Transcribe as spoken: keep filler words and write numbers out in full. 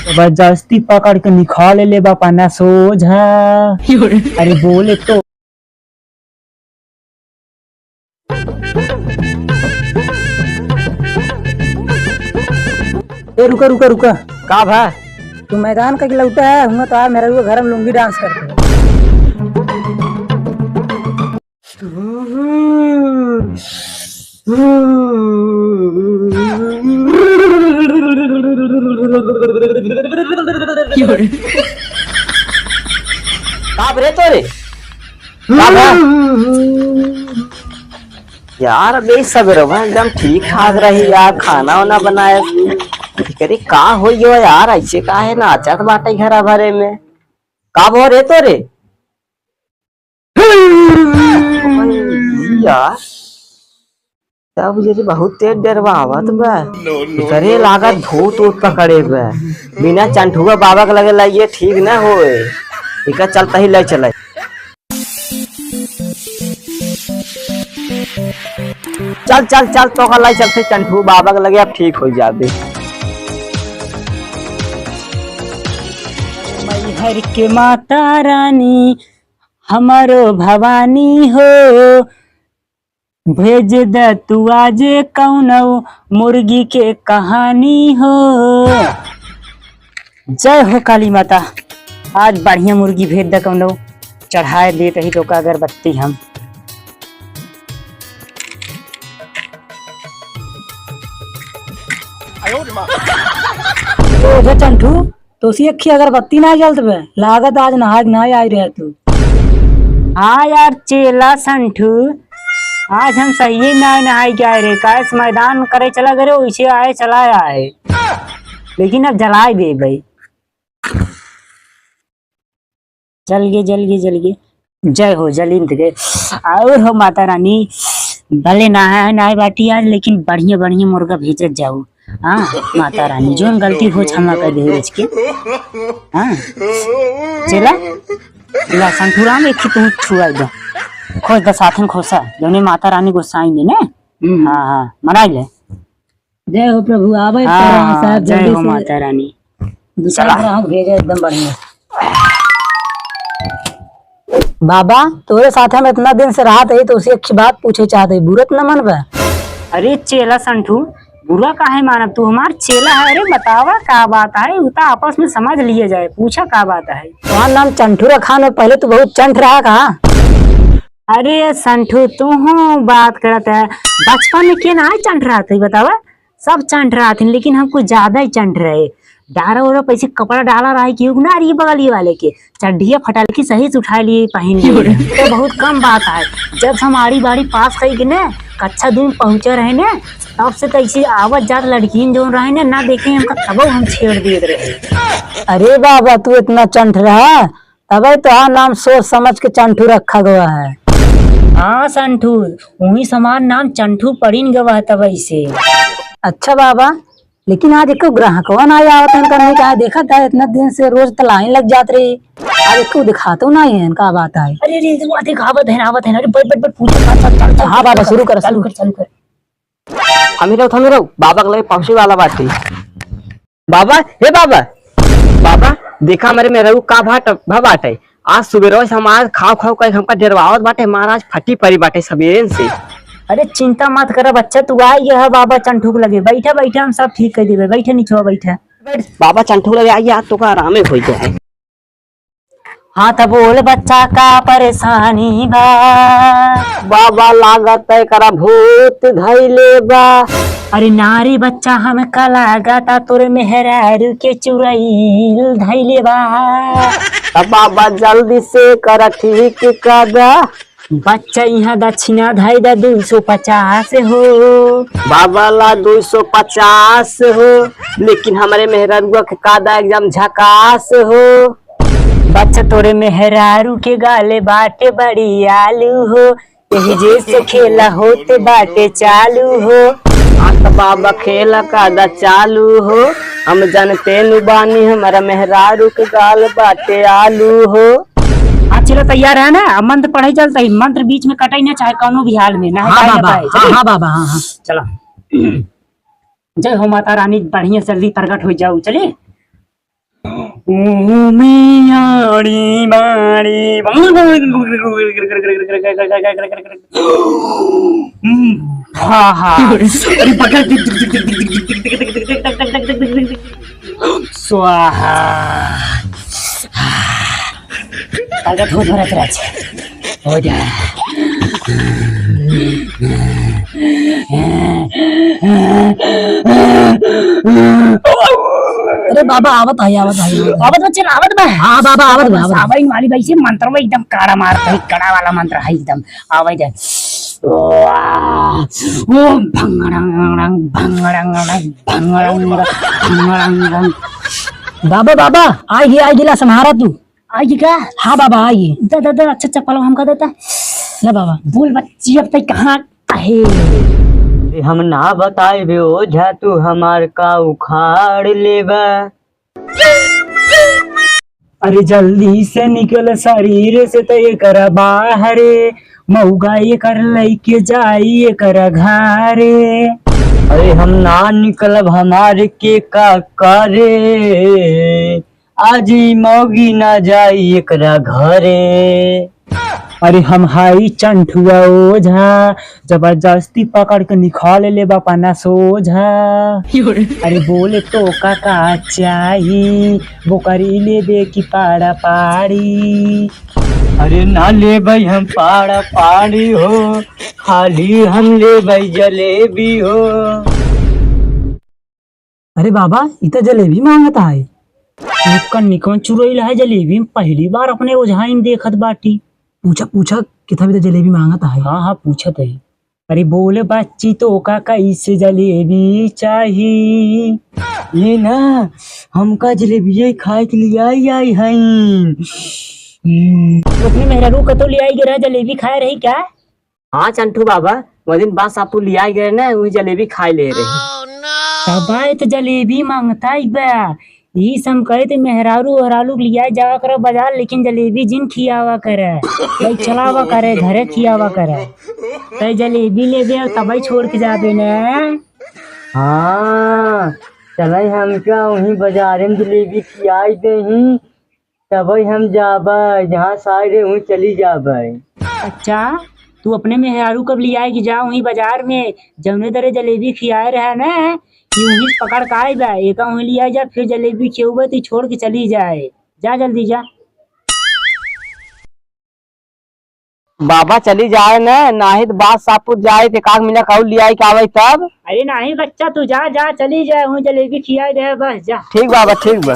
जबरदस्ती पकड़ के निकाल ले बापा ना सोझा। अरे बोले तो। ए, रुका, रुका, रुका। का भा? तू मैदान का लौटा है, हुआ तो आ मेरा वो घर में लुंगी डांस करते हैं। का रे तोरे? का बा? यार, अबे सबेरवा एकदम ठीक ठाक रही यार, खाना वाना बनाए। करे का हो यो यार, ऐसे काहे नाचत बाटे घरा भरे में? का भो रे तोरे? यार, तब ये बहुत तेज डरवावत बा। करे लागत भूत ऊत पकड़े बा। बिना चंठुआ बाबा के लगे लाइए ठीक ना होए। इका चलता ही ले चले। चल, चल, चल, तो का लाई चलते चंठू बाबा के लगे, अब ठीक हो जाबे। मैहर के माता रानी, हमारो भवानी हो, भेज द तू आज कौनो मुर्गी के कहानी हो। जय हो काली माता, आज बढ़िया मुर्गी भेज द कौनो, चढ़ाए देत ही तो का अगरबत्ती हम। ओ जे चंठू, तोसी अक्खी अगरबत्ती ना जलत बे, लागत आज नहाए के ना आई रहे तू। हाँ यार चेला संठू, आज हम सही ना नहाए के आए रहे, काहे से मैदान करे चला गए, वैसे आए चला आए, लेकिन अब जलाए दे भाई। जल गे, जल गे, जल गे। जय हो जलिंद के। और हो माता रानी, भले नहाए नाय बाटी आज, लेकिन बढ़िया बढ़िया मुर्गा भेजत जाऊ। हाँ माता रानी, जोन गलती हो क्षमा कर दे रोज के। हाँ चेला, ला संठू राम एक ही तू छुआ दो, खोस द साथन खोसा, जोने माता रानी गोसाई ने ना। हम्म। हाँ हाँ, मनाई ले। जय हो प्रभु, आवे हाँ, प्रभु हाँ, साहब, जय जल्दी हो से माता रानी। दो चार चला। ग्राहक भेजे एकदम बढ़िया। बाबा, तोरे साथ हम इतना दिन से रहत है, तो उसे एक बात पूछे चाहत है, बुरा त न मनबा? अरे चेला संठू, बुरा काहे मानब? तू हमार चेला है। अरे बतावा का बात है, उ त आपस में समझ लिए जाए, पूछा का बात है? तुम्हार नाम चंठू रखा न, पहले तू बहुत चंठ रहा का? अरे संठू, तू हूँ बात करत है, बचपन में के ना चंठ रहत है बतावा? सब चंट रहत हन, लेकिन हम कुछ ज्यादा ही चंट रहे। डारा ओरा पैसे कपड़ा डाला रहे कि ना रही बगली वाले के, चड्ढिया फटाल की सही से उठा लिए, पहन लिए। तो बहुत कम बात है। जब से हम आड़ी बाड़ी पास कई के ना, कक्षा दू में पहुँचे रहे ना, तब से तो ऐसे आवत जात लड़किन जोन रहे ना, ना देखे हमका तबो हम छेड़ देत रहे। अरे बाबा, तू इतना चंट रहा, तबे तोहार नाम सोच समझ के चंठू रखा गवा है। हाँ संठू, वही समान नाम चंठू पड़िन गवा है तबे से। अच्छा बाबा, लेकिन आज एको ग्राहकवा ना आवत है इनका, नहीं कहा देखा था इतना दिन से रोज त लाइन लग जात रही, आज एको दिखातो ना है इनका बात आई। अरे रे, वो देख आवत है, आवत है। अरे बैठ बैठ बैठ, पूछो, चल चल चल चल, हाँ बाबा, शुरू कर, शुरू कर, शुरू कर। थमे रहो, थमे रहो, बाबा के लगे पहुँचे वाला बाटे। बाबा, हे बाबा, बाबा, देखा हमरे मेहरारू का भाट भा बाटे। आज सुबेरवा से हमार खाओ खाओ कहे हमका डेरवावत बाटे, हमार आज फटी परी बाटे सबेरे से। अरे चिंता मत करा बच्चा, तू आ गया है बाबा चंठू के लगे। बैठा बैठा, हम सब ठीक कर देबे। बैठा नीचवा बैठा। बैठ, बाबा चंठू के लगे आ गया, आज तो का आरामे हो जाए। हाँ त बोल बच्चा का परेशानी बा? बाबा लागत एकरा भूत धइले बा। अरे नारी बच्चा हमका लागता तोरे मेहरारू के चुरैल धइले बा। त बाबा जल्दी से कर ठीक कर दा। बच्चा इहाँ दक्षिणा धइ दा दुई सौ पचास हो। बाबा ला दुई सौ पचास हो, लेकिन हमरे मेहरारुआ के कादा एकदम झकास हो। बच्चा तोरे मेहरारू के गाले बाटे बड़ी आलू हो, यही जे से खेला होते बाटे चालू हो। हाँ त बाबा खेला कादा चालू हो, हम जानते नु बानी हमारा मेहरारू के गाल बाटे आलू हो। हाँ चलो तैयार है ना, अब मंत्र पढ़े चलता ही, मंत्र बीच में कटे ना चाहे कौनो भी हाल में ना हाँ हटाए ना बाबा, पाए। हाँ, चलिए। हाँ बाबा, हाँ, हाँ। चलो। जय हो माता रानी, बढ़िया से जल्दी प्रकट होइ जाउ। चली। ओम आड़ी बाड़ी। हा, हा। अरे, पकड़। स्वाहा। प्रकट हो धरत राज। हो जा। अरे बाबा, आवत है, आवत है, आवत है। आवत बा, चल, आवत बा। हाँ बाबा, आवत बा, आवत बा। सावई वाली बाई से मंत्र में एकदम कड़ा मार है, कड़ा वाला मंत्र है एकदम। आवे दे। ओम भंगड़ंग, भंगड़ंग, भंगड़ंग, भंगड़ंग। बाबा, बाबा, आई गी, आई गी, ला सम्हारा तू। आई गी का? हाँ बाबा, आई गी। दा, दा, दा, अच्छा, अच्छा, पलव हमका देता। ले बाबा। बोल बच्ची, अब तक कहाँ है? अरे हम ना बताइबे ओझा, तू हमार का उखाड़ लेबा। अरे जल्दी से निकल शरीर से त एकरा बाहरे, मउगा एकर लइके जाई एकरा घरे। अरे हम ना निकलब, हमारे के का करे, आज ई मौगी ना जाई एकरा घरे। अरे हम हाई चंठुआ ओझा, जबरदस्ती पकड़ के निकाल लेबा अपना सोझा। अरे बोले तो का का चाही, बोकरी लेबे की पाड़ा पाड़ी? अरे ना लेबै हम पाड़ा पाड़ी हो, खाली हम लेबै जलेबी हो। अरे बाबा, ई त जलेबी मांगत है। एकर निकवन चुरइल है, जलेबी हम पहली बार अपने ओझाइन देखत बाटी। पूछा, पूछा, कितना भी त जलेबी मांगत है। हाँ, हाँ, पूछत है। अरे बोले बच्ची, तोका कैसे जलेबी चाही? ये ना, हमका जलेबिये खाए के लिए आई, आई हईन। हम्म। अपने मेहरारू कतो ले आई गे रहा, जलेबी खाए रही क्या? हाँ चंठू बाबा, वो दिन बादशाहपुर लियाए गए ना, वही जलेबी खाए ले रहे। बाबा, ये तो जलेबी मांगता ही बा। ई सब कहे थे मेहरारू ओहरारू के लियाए जावा करे बाजार, लेकिन जलेबी जिन खियावा करे, भाई चलावा करे, घरे खियावा करे। तै जलेबी लेबे और तबई छोड़ के जाबे ना। हाँ, चले हमका वहीं बाजारे में जलेबी खियाई देही। तबई हम जाबै, जहाँ से आए रहे, वहीं चली जाबै। अच्छा, तू अपने मेहरारू कब लियाए कि जा वहीं बाजार में, जौने दरे जलेबी खियाए रहा ना, कि वहीं से पकड़ के आए बा, एका वहीं लियाए जा, फिर जलेबी खियौबे, तू छोड़ के चली जाए। जा जल्दी जा। बाबा चली जाए न, नाहीं त बादशाहपुर जाए, त एकाक मिनट और लियाई के आवे तब। अरे नाहीं बच्चा, तू जा, जा, चली जाए, वहीं जलेबी खियाई दे, बस जा। ठीक बाबा, ठीक बा।